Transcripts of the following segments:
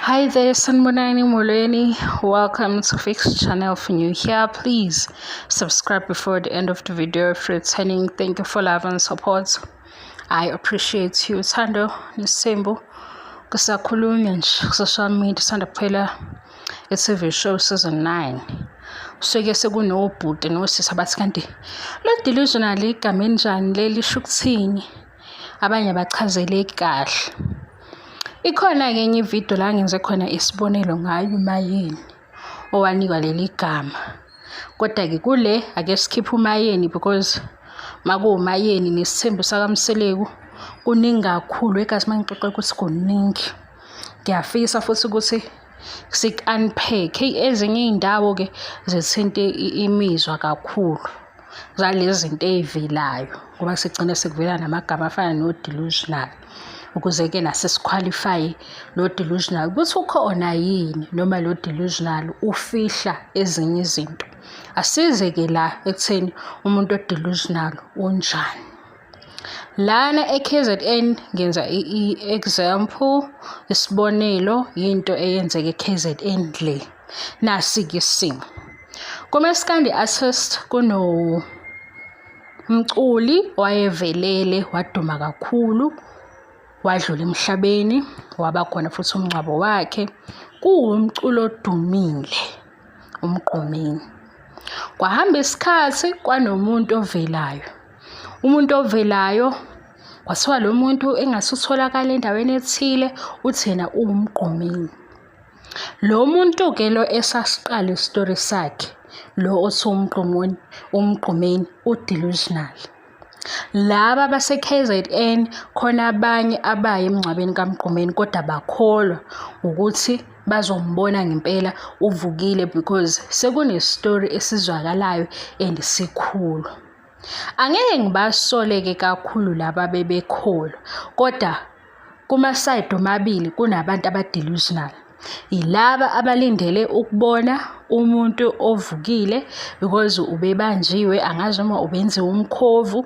Hi there, Sanibonani Molweni. Welcome to Fix Channel. If you're new here, please subscribe before the end of the video. If you're returning, thank you for love and support. I appreciate you. Uthando nesithembu kusakhulunywa nje ku-social media sanda kuphela i-TV show season 9. Kusuke sekunobhuti nosisi abathi kanti lo delusional igama enjani leli lisho ukuthini? Abanye abachazeleki kahle. Ikhona-ke enye ividiyo la ngenze khona isibonelo ngayo uMayeni owanikwa leli gama. Kodwa-ke kule ake sikhiphe uMayeni because makuwuMayeni nesithembu sakaMseleku kuningi kakhulu egazi uma ngixoxa ukuthi kuningi. Ngiyafisa futhi ukuthi siku-unpack. Ezinye iy'ndawo-ke zithinte imizwa kakhulu zalezi zinto ey'velayo ngoba sigcine sekuvela namagama afana no-delusional ukuze-ke nase sikhwalifaye lo delusional ukuthi ukhona yini noma lo delusional ufihla ezinye izinto. Asize-ke la ekutheni umuntu o-delusional unjani. Lana e-KZN ngenza i-example, isibonelo yinto eyenzeka e-KZN le. Nasi-ke isimo. Kumaskandi artist kuno mculi owayevelele waduma kakhulu wadlula emhlabeni waba khona futhi umngcwabo wakhe kuwumculo odumile uMgqumeni. Kwahamba isikhathi kwanomuntu ovelayo. Umuntu ovelayo kwathiwa lo muntu engase utholakala endaweni ethile uthi yena uwuMgqumeni. Lo muntu-ke lo esasiqala isitori sakhe lo othi uMgqumeni, uMgqumeni u-delusional. Laba base-KZN khona abanye abaye emngcwabeni kaMgqumeni kodwa bakholwa ukuthi bazombona ngempela uvukile because sekunestori esizwakalayo and sikhulu. Angeke ngibasole-ke kakhulu laba bebekholwa kodwa kuma-side omabili kunabantu aba-delusional. Yilaba abalindele ukubona umuntu ovukile because ubebanjiwe angazi noma ubenziwe umkhovu.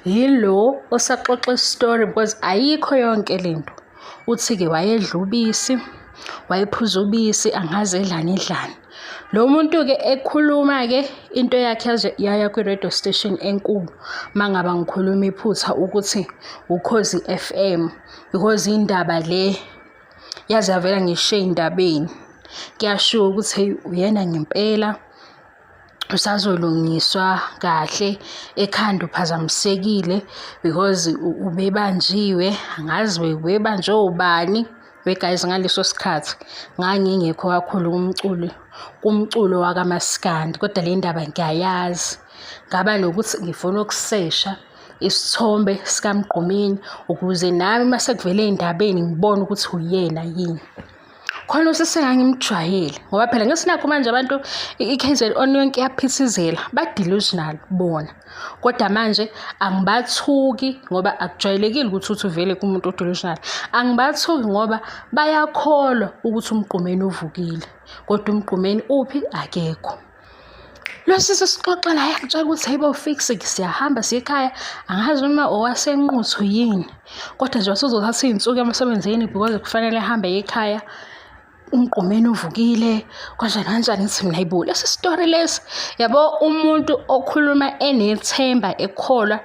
Yilo osaxoxa isitori because ayikho yonke lento. Uthi-ke wayedla ubisi, wayephuza ubisi angazi edlani edlani. Lo muntu-ke ekhuluma-ke into yakhe yaze yaya kwi-radio station enkulu uma ngaba ngikhuluma iphutha ukuthi Ukhozi F_M because indaba le yaze yavela ngisho ey'ndabeni. Kuyashiwo ukuthi hheyi uyena ngempela usazolungiswa kahle ekhanda uphazamisekile because ubebanjiwe angazi ubebanjwe ubani. We guys ngaleso sikhathi ngangingekho kakhulu kumculo kumculo wakamaskandi kodwa le ndaba ngiyayazi. Ngaba nokuthi ngifuna ukusesha isithombe sikaMgqumeni ukuze nami uma sekuvele ey'ndabeni ngibone ukuthi uyena yini. Khona usisi engangimjwayele ngoba phela ngesinakho manje abantu i-KZN yonke iyaphithizela ba-delusional bona. Kodwa manje angibathuki ngoba akujwayelekile ukuthi uthi uvele kumuntu o-delusional. Angibathuki ngoba bayakholwa ukuthi uMgqumeni uvukile kodwa uMgqumeni uphi akekho. Lo sisi sixoxa la yangitshela ukuthi hayibo fix siyahamba siye ekhaya angazi noma owaseNquthu yini kodwa nje wasuzothatha iy'nsuku emsebenzini because kufanele ahambe ekhaya uMgqumeni uvukile kanjani kanjani ngithi mina hayibo lesi story lesi yabo umuntu okhuluma enethemba ekholwa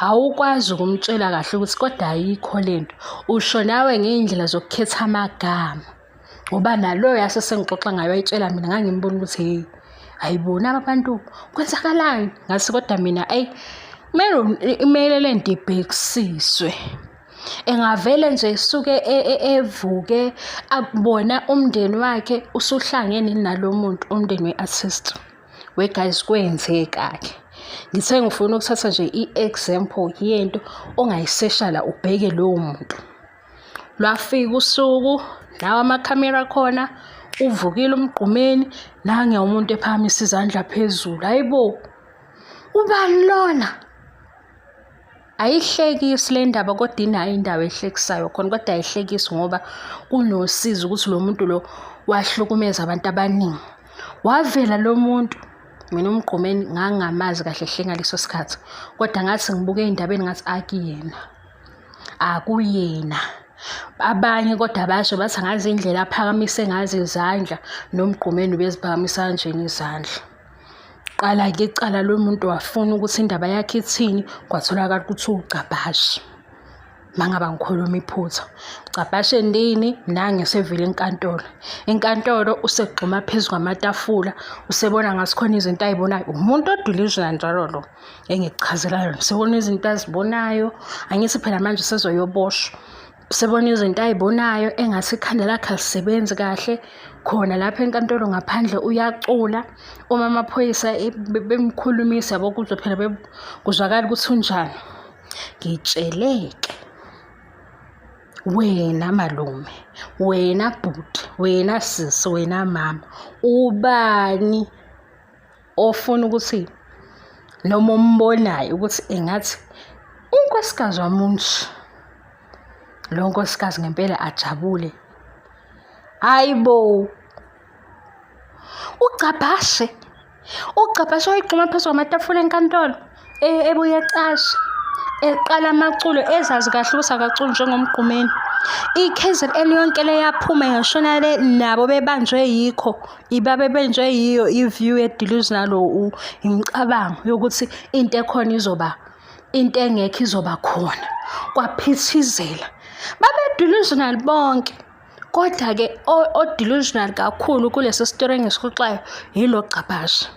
awukwazi ukumtshela kahle ukuthi kodwa ayikho lento usho nawe ngey'ndlela zokukhetha amagama ngoba naloyo asesengixoxa ngayo wayitshela mina ngangimbona ukuthi hey hayibo naba abantu kwenzakalani ngathi kodwa mina ayi kumele kumele le nto ibhekisiswe engavele nje suke e, e, evuke abona umndeni wakhe usuhlangene nalo muntu umndeni we-artist we guys kwenzeka-ke ngithe ngifuna ukuthatha nje i-example yento ongayisesha la ubheke lowo muntu Lwafika usuku nawa amakhamera khona uvukile uMgqumeni nange umuntu ephakamisa izandla phezulu hayi bo ubani lona ayihlekisi le ndaba kodwa inayo indawo ehlekisayo khona kodwa ayihlekisi ngoba kunosizi ukuthi lo muntu lo wahlukumeza abantu abaningi wavela lo muntu mina uMgqumeni ngangingamazi kahle hle ngaleso sikhathi kodwa ngathi ngibuke ey'ndabeni ngathi akuyena akuyena. Abanye kodwa basho bathi angazi indlela aphakamise ngazo izandla noMgqumeni ubeziphakamisa kanjena izandla. Qala-ke icala lomuntu wafuna ukuthi indaba yakhe ithini, kwatholakala ukuthi uwugcabhashe. Uma ngaba ngikhuluma iphutha. Gcabhashe ndini nangu esevele enkantolo. Enkantolo usegxuma phezu kwamatafula, usebona ngathi khona izinto ay'bonayo. Umuntu o-delusional njalo lo engikuchazela yona. Usebona izinto azibonayo, angithi phela manje usezoyoboshwa. Usebona izinto ay'bonayo engathi ikhanda lakhe alisebenzi kahle. Khona lapha enkantolo ngaphandle uyacula. Uma amaphoyisa bemkhulumisa yabo kuzwe phela kuzwakala ukuthi unjani. Ngitsheleke wena malume, wena bhuti, wena sisi, wena mama, ubani ofuna ukuthi noma ombonayo ukuthi engathi unkosikazi wami unje, lo nkosikazi ngempela ajabule. Hhayi bo, ugcabhashe. Ugcabhashe wayigxuma phezu kwamatafula enkantolo ebuye ecasha eqala amaculo ezazi kahle ukuthi akaculi njengoMgqumeni. I-K_Z_N yonke le yaphuma yashona le nabo bebanjwe yikho babebanjwe yiyo i-view ye-delusional imicabango yokuthi into ekhona izoba into engekho izoba khona. Kwaphithizela. Babe-delusional bonke. Kodwa-ke o-delusional kakhulu kulesi sitori engisixoxayo yilo Gcabashe.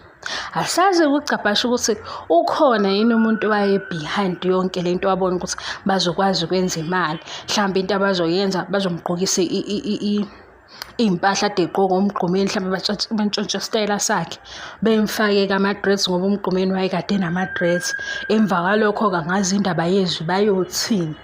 Asazi uGcabashe ukuthi ukhona yini umuntu owaye behind yonke le nto wabona ukuthi bazokwazi ukwenza imali. Mhlawumbe into abazoyenza bazomgqokisa iy'mpahla ade ey'gqoka uMgqumeni mhlawumbe bantshontshe isitayela sakhe bemfake-ke ama-dreads ngoba uMgqumeni wayekade enama-dreads. Emva kwalokho-ke angazi indaba yezwi bayothini.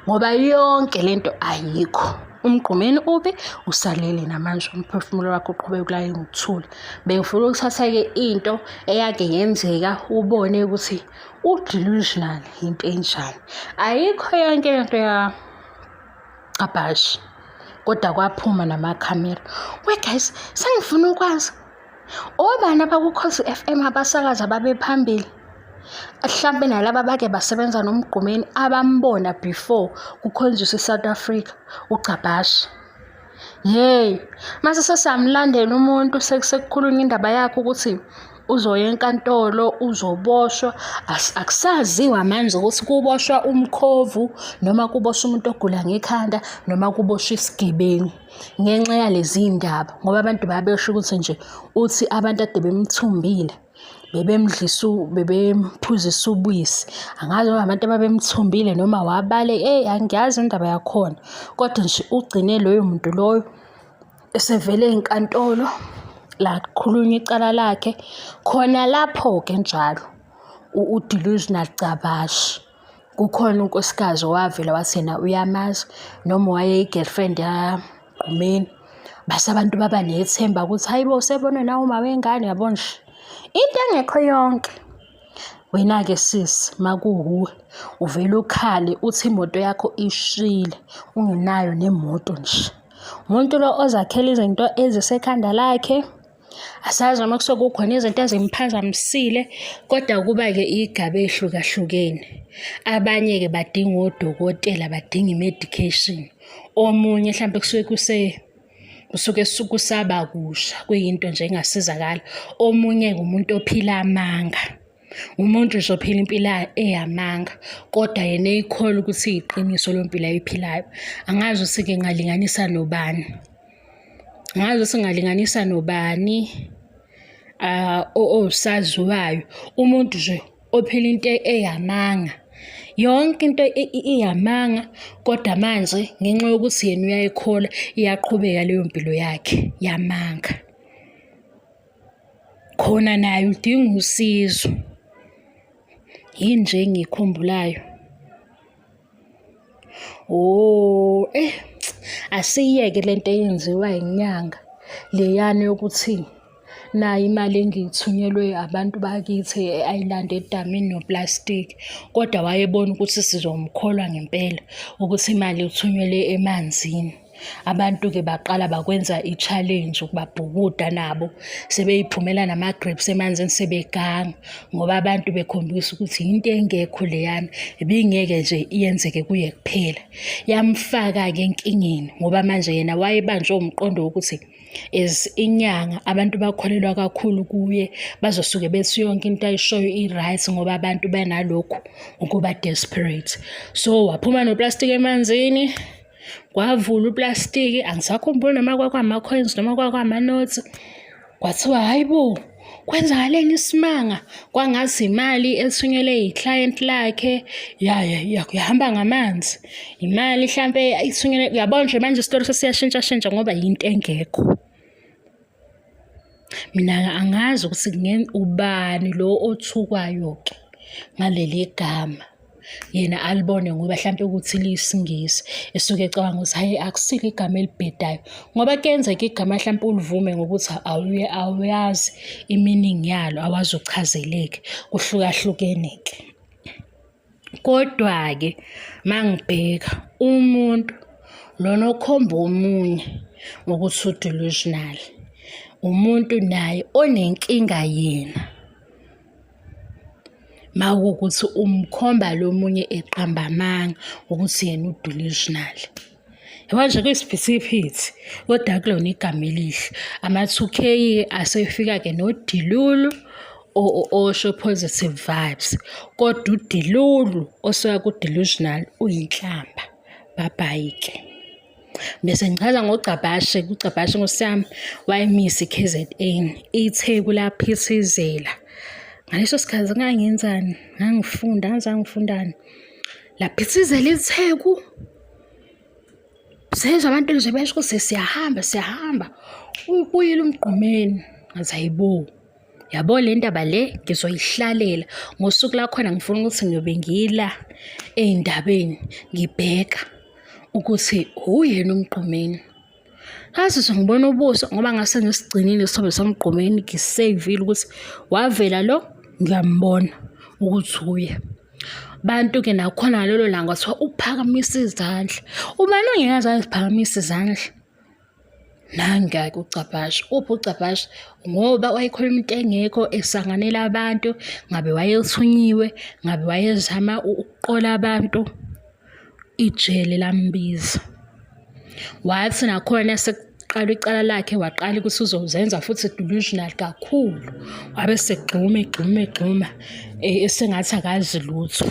Ngoba yonke lento ayikho. UMgqumeni ubi usalele namanje umphefumulo wakhe uqhubeka ukulale ngokuthula. Bengifuna ukuthatha-ke into eyake yenzeka ubone ukuthi u-delusional into enjani. Ayikho yonke lento ya Gcabashe kodwa kwaphuma namakhamera. We guys, sengifuna ukwazi obani abakuKhozi F_M abasakazi ababephambili hlampe nalaba abake basebenza noMgqumeni abambona before kukhonjiswa i-South Africa uGcabashe. Yey, mase sesiyamlandela umuntu sekukhulunywa indaba yakhe ukuthi uzoya enkantolo, uzoboshwa. Akusaziwa manje ukuthi kuboshwa umkhovu noma kuboshwa umuntu ogula ngekhanda noma kuboshwa isigebengu ngenxa yalezi ndaba ngoba abantu babesho ukuthi nje uthi abantu ade bemthumbile bebemdlisa bebemphuzisa ubisi. Angazi noma abantu ababemthumbile noma wabaleka, eyi angiyazi indaba yakhona kodwa nje ugcine loyo muntu loyo esevele enkantolo lakhulunywa icala lakhe. Khona lapho-ke njalo u-delusional Gcabashe kukhona unkosikazi owavela wathi yena uyamazi noma wayeyi-girlfriend yaGqumeni. Base abantu baba nethemba ukuthi hhayi bo usebonwe nawuma wengane yabo nje. Into engekho yonke. Wena-ke sisi makuwuwe uvele ukhale uthi imoto yakho ishile ungenayo nemoto nje. Umuntu lo ozakhela izinto ezisekhanda lakhe asazi noma kusuke kukhona izinto ezimphazamisile kodwa kuba-ke iy'gaba ey'hlukahlukene. Abanye-ke badinga odokotela, badinga i-medication. Omunye hlampe kusuke kusuke kusaba kusha kuyinto nje engasizakala. Omunye-ke umuntu ophila amanga. Umuntu nje ophila impilo eyamanga kodwa yena eyikholwa ukuthi iyiqiniso leyo mpilo ayiphilayo. Angazi ukuthi-ke ngingalinganisa nobani. Angazi ukuthi ngingalinganisa nobani owusaziwayo. Umuntu nje ophila into eyamanga. Yonke into iyamanga kodwa manje ngenxa yokuthi yena uyayikholwa iyaqhubeka leyo mpilo yakhe yamanga. Khona naye udinga usizo. Yini nje engiyikhumbulayo? Oh, eh, asiyeke lento eyenziwa inyanga leyana yokuthi nayi imali engiyithunyelwe abantu bakithi ayilande edamini noplastiki, kodwa wayebona ukuthi sizomkholwa ngempela ukuthi imali uthunyelwe emanzini. Abantu-ke baqala bakwenza i-challenge ukubabhukuda nabo, sebey'phumela nama-grapes emanzini sebeganga, ngoba abantu bekhombisa ukuthi into engekho leyana, ibingeke nje iyenzeke kuye kuphela. Yamfaka-ke enkingeni ngoba manje yena wayebanjwe umqondo wokuthi as inyanga abantu bakholelwa kakhulu kuye, bazosuke bethi yonke into ayishoyo i-right ngoba abantu banalokhu ukuba desperate. So waphuma noplastiki emanzini, kwavula uplastiki, angisakhumbuli noma kwakwama-coins noma kwakwama-notes. Kwathiwa hhayi bo, kwenzakaleni isimanga? Kwangathi imali ethunyelwe yiklayenti lakhe yahamba ngamanzi. Imali hlampe ithunyelwe, uyabona nje manje isitori sesiyashintshashintsha ngoba yinto engekho. Mina angazi ukuthi ubani lo othukwayo-ke ngaleli gama. Yena alibone ngoba hlampe ukuthi liyisiNgisi esuke ecabanga ukuthi hhayi akusilo igama elibhedayo. Ngoba kuyenzeka igama hlampe ulivume ngokuthi awuyazi i-meaning yalo, awazi uchazeleke, kuhlukahlukene-ke. Kodwa-ke uma ngibheka umuntu lona okhomba omunye ngokuthi u-delusional, umuntu naye onenkinga yena. Uma kuwukuthi umkhomba lo munye eqamba amanga ukuthi yena u-delusional. Yabo nje kuyisiphithiphithi kodwa akulona igama elihle. Ama-two K asefika-ke noDilulu osho positive vibes, kodwa uDilulu osuka ku-delusional uyinhlamba. Bye-bye-ke. Bese ngichaza ngoGcabashe, uGcabashe nkosi yami wayemisa i-K_Z_N, iTheku laphithizela. Ngaleso sikhathi ngangenzani? Ngangifunda, angazi ngangifundani. Laphithizela iTheku, sezwa abantu nje besho ukuthi siyahamba siyahamba, ubuyile uMgqumeni. Ngathi hhayi bo, yabo le ndaba le ngizoyihlalela. Ngosuku lakhona ngifuna ukuthi ngiyobe ngila ey'ndabeni ngibheka ukuthi uyena uMgqumeni. Ngazizwa ngibona ubuso ngoba ngase ngisigcinile isithombe soMgqumeni ngiseyivile ukuthi wavela lo ngiyambona ukuthi uye. Bantu-ke nakhona ngalelo langa kwathiwa uphakamise izandla. Ubani ongeke aze aziphakamisa izandla? Nangu-ke uGcabashe. Uphi uGcabashe? Ngoba wayekhuluma into engekho esanganela abantu, ngabe wayethunyiwe, ngabe wayezama ukuqola abantu, ijele lambiza. Wathi nakhona sekuqalwa icala lakhe waqala ukuthi uzozenza futhi delusional kakhulu. Wabe esegxuma egxuma egxuma esengathi akazi lutho.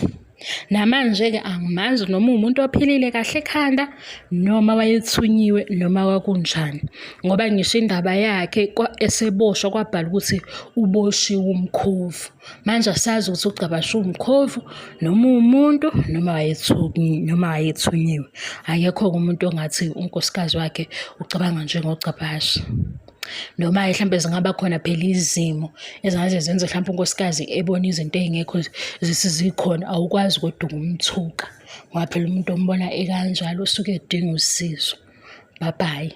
Namanje-ke angimazi noma uwumuntu ophilile kahle ekhanda noma wayethunyiwe noma kwakunjani ngoba ngisho indaba yakhe eseboshwa kwabhala ukuthi uboshiwe umkhovu. Manje asazi ukuthi uGcabashe uwumkhovu noma uwumuntu noma noma wayethunyiwe. Akekho-ke umuntu ongathi unkosikazi wakhe ucabanga njengoGcabashe. Noma-ke hlampe zingaba khona phela izimo ezingaze zenze hlampe unkosikazi ebone izinto ey'ngekho zithi zikhona, awukwazi kodwa ukumthuka ngoba phela umuntu ombona ekanjalo usuke edinga usizo. Bye bye.